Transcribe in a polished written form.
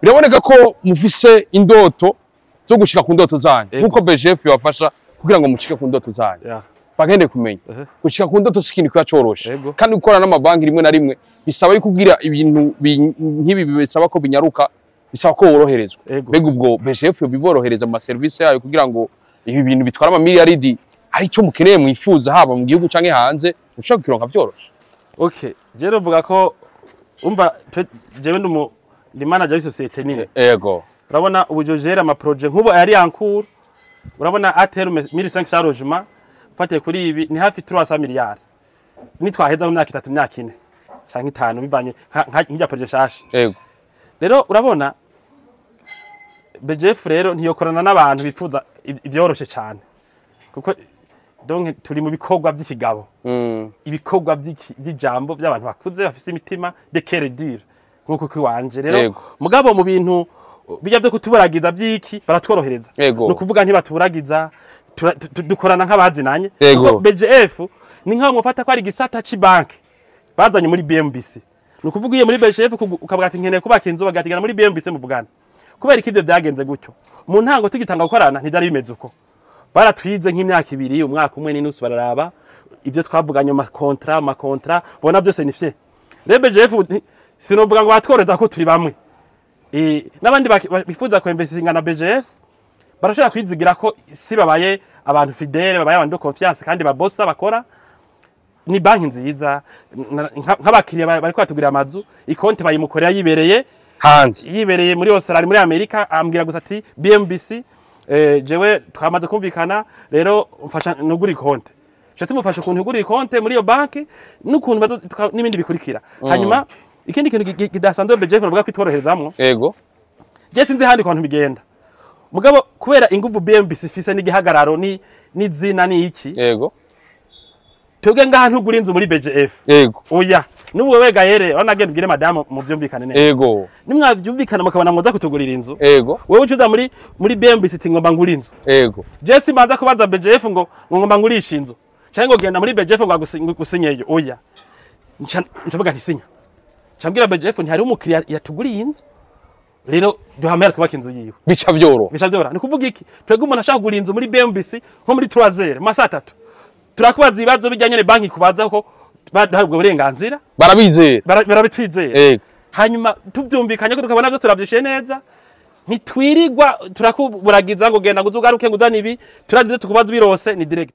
Biraboneka ko mufise indoto zo gushika ku ndoto zanyu, nkuko BGF yabafasha kugira ngo mushike ku ndoto zanyu. Bagende kumenya gushika ku ndoto si ikintu kiba coroshe, kandi gukorana n'amabanki rimwe na rimwe bisaba yuko kugira ibintu nk'ibi bisaba ko binyaruka, bisaba ko woroherezwa. Mbega ubwo BGF biborohereza mu maserivisi yayo kugira ngo ibi bintu bitwara amamiliyaridi ari icyo mukeneye, mwifuza, haba mu gihugu canke hanze, mushobora kukironka vyoroshe? Okay, je novuga ko umva jewe ndi manager w'isosiyete nini. Urabona ubu je gère ama projets nk'ubu yari en cours. Urabona à terme 1500 logements, ufatiye kuri ibi ni hafi 300 miliyari nitwaheza mu myaka 3, myaka 4 canke 5, bivanye nk'irya projet shasha. Rero urabona BGF rero ntiyokorana n'abantu bifuza ivyoroshe cane, kuko donc turi mu bikorwa vy'ikigabo, ibikorwa vy'ijambo by'abantu bakuze bafise imitima de cœur dur nk'uko kwiwanje rero. Mugabo mu bintu bijya byo kutuburagiza vy'iki, baratworohereza. Ni ukuvuga ntibatuburagiza, dukorana nk'abazinanye. Kuko BGF ni nk'aho mufata ko ari igisata c'ibanki bazanye muri BMBC. Ni ukuvuga iyo muri BGF ukavuga ati nkeneye kubaka inzu, bagatigana muri BMBC muvugana. Kubera ko ivyo byagenze gutyo, mu ntango tugitanga gukorana ntivyari bimeze uko. Baratwize nk'imyaka 2, umwaka umwe n'inusu, bararaba ibyo twavuganye mu ma contrats, bona byose ni fye. Rero BGF sinovuga ngo batworeza ko turi bamwe. N'abandi bifuza kuinvestinga na BGF barashobora kwizigira ko si babaye abantu fidèles, babaye abantu de confiance kandi babosa bakora. Ni banki nziza. Nk'abakiriya bariko batugurira amazu, ikonte bayimukorera yibereye hanze, yibereye muri Australia, muri Amerika, ambwira gusa ati BMBC, jewe twamaze kumvikana, rero mfasha nugura ikonte. Tuca tumufasha ukuntu ugura ikonte muri iyo banki n'ukuntu n'ibindi bikurikira. Hanyuma ikindi kintu kidasanzwe BGF bavuga ko itworoherezamwo, je sinzi handi kwantu bigenda, mugabo kubera inguvu BMBC ifise n'igihagararo ni n'izina ni iki, twebwe ngaha ntugura inzu muri BGF. Oya, n'ubu wewe Gayere urabona, agenda ubwire madamu muvyumvikane neza. Nimwavyumvikana mukabona mwoza kutugurira inzu, wewe ucuza muri BMBC ati ngomba ngura inzu. Je simbanza kubaza BGF ngo ngomba ngurisha inzu canke ngo genda muri BGF ngo agusinyeyo. Oya, nca ncavuga nti sinya, nca mbwira BGF nti hariho umukiriya yatuguriye inzu, rero duhamera twubaka inzu yiwe. Bica vyoroha. Bica vyoroha. Ni kuvuga iki? Twebwe umuntu ashaka kugura inzu muri BMBC, nko muri 3h, mu masaha 3, turakubaza ibibazo bijyanye na banki, kubaza ko baduhaye ubwo burenganzira. Barabizera. Barabitwizera. Hanyuma tuvyumvikanye ko tukabona vyose turavyishuye neza, ntitwirirwa turakuburagiza ngo genda ngo uzugaruke ngo uzane ibi. Turazi ivyo tukubaza, ubirose ni direct.